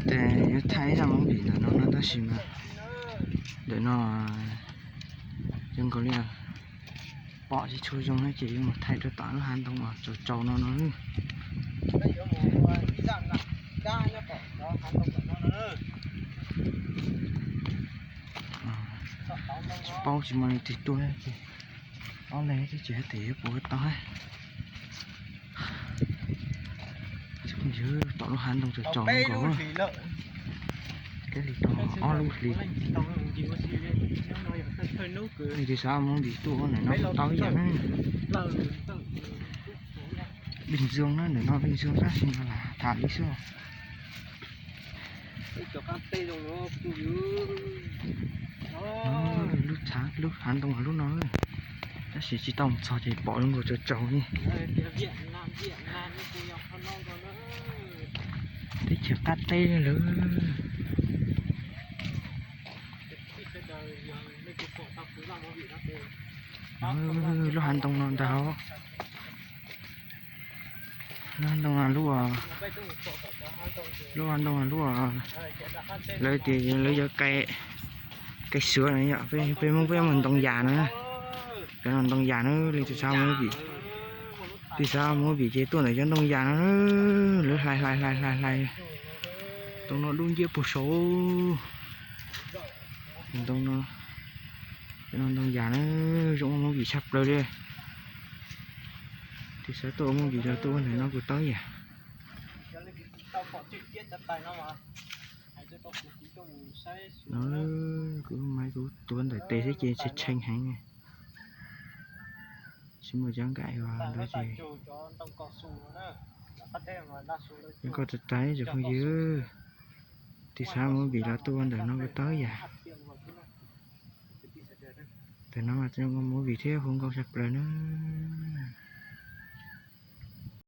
Ces yuav thaij ib zaj movie ntawm no no tab sis mas ntawm no zoo nkaus li pom tsis tshua zoo ces yuav mus thaij rau tom lub hav ntoo uas tsaus tsaus no no. Tsis paub tsis muaj leej twg tuaj ces ob leeg xwb ces hais tias yuav puas tau. Yog tom lub hav ntoo tsaus tsaus nkaus, kav hli tau ob lub hlis. Leej twg xav ua movie tuaj ua ntawm no tau ib yam na. Bình Dương na, ntawm no Bình Dương tab sis no lam tham li xwb. Lub hav ntoo lub no tab sis tsis tau mus txog ces pom zoo nkaus tsaus tsaus li. Teb chaws qab teb lawm. Lub hav ntoo no ntag. Lub hav ntoo, lub, lub hav ntoo lub, lawv tias lawv yuav kai suav no yom, peb Hmoob peb mus ntoo yas no. Cov no ntoo yas na, leej twg xav ua movie, twg xav ua movie ces tuaj ntawm cov ntoo yas no. Lawv hlais hlais hlais hlais hlais, ntoo no dub nciab puag saud. Ntoo no, cov no ntoo yas na, zoo ua movie tshaj plaws li. Twg xav tuaj ua movie los tuaj ua ntawm no kuj tau yam. No kuv maiv kuv tuav ntawm tes xwb ces tshee tshee heev. Tsis muaj cov nkaim ntawd ces koj tag tag cov phooj ywg, twg xav ua movie los tuaj ua ntawm no kuj tau yam. Ntawm no mas ua movie thiab hu nkauj tshaj plaws na.